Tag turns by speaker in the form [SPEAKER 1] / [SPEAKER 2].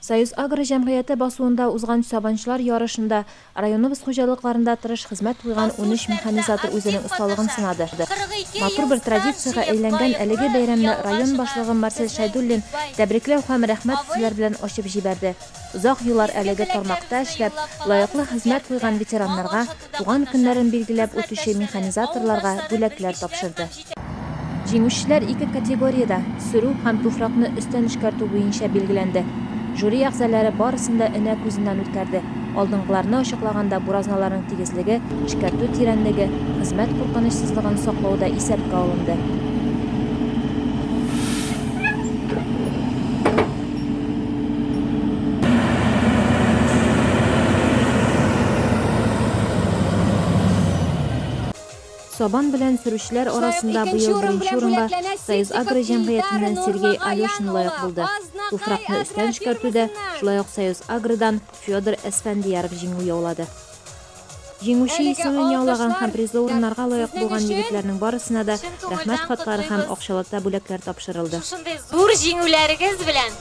[SPEAKER 1] Союз-Агро җәмгыяте басуында узган сабанчылар ярышында районыбыз хуҗалыкларында тырыш хезмәт куйган 13 механизатор үзенең осталыгын сынады. Матур бер традициягә әйләнгән әлеге бәйрәмне район башлыгы Марсель Шәйдуллин тәбрикләү һәм рәхмәт сүзләр белән ачып җибәрде. Озак еллар әлеге тармакта эшләп, лаеклы хезмәт куйган ветераннарга, туган көннәрен билгеләп үтүче механизаторларга бүләкләр тапшырды. Җиңүчеләр ике категориядә, сөрү һәм туфракны өстән эшкәртү буенча билгеләнде. Жюри әгъзалары барысын да энә күзеннән үткәрде, алдынгыларны ачыклаганда буразналарның тигезлеге, эшкәртү тирәнлеге, хезмәт куркынычсызлыгын саклау да исәпкә алынды. Сабан белән сөрүчеләр
[SPEAKER 2] Шулай ук
[SPEAKER 1] арасында
[SPEAKER 2] икенче
[SPEAKER 1] быел
[SPEAKER 2] урын
[SPEAKER 1] беренче
[SPEAKER 2] белән
[SPEAKER 1] урынга
[SPEAKER 2] бүләкләнә
[SPEAKER 1] Союз-Агро
[SPEAKER 2] Ситдиков
[SPEAKER 1] җәмгыятеннән
[SPEAKER 2] Илдар
[SPEAKER 1] Сергей
[SPEAKER 2] Нурлыгаян
[SPEAKER 1] Алешин
[SPEAKER 2] улы,
[SPEAKER 1] лаек булды.
[SPEAKER 2] Азнакай
[SPEAKER 1] Туфракны өстән эшкәртүдә
[SPEAKER 2] агрофирмасыннан.
[SPEAKER 1] шулай ук Союз-Агродан Федор Әсфәндияров җиңү яулады. Җиңүче
[SPEAKER 2] Әлеге
[SPEAKER 1] исемен яулаган һәм
[SPEAKER 2] алкышлар
[SPEAKER 1] призлы урыннарга лаек
[SPEAKER 2] сезнең
[SPEAKER 1] булган
[SPEAKER 2] өчен
[SPEAKER 1] егетләрнең барысына да
[SPEAKER 2] чын
[SPEAKER 1] Рәхмәт
[SPEAKER 2] күңелдән
[SPEAKER 1] хатлары һәм
[SPEAKER 2] котлыйбыз.
[SPEAKER 1] акчалата бүләкләр тапшырылды.
[SPEAKER 2] Шушындый зур җиңүләрегез белән!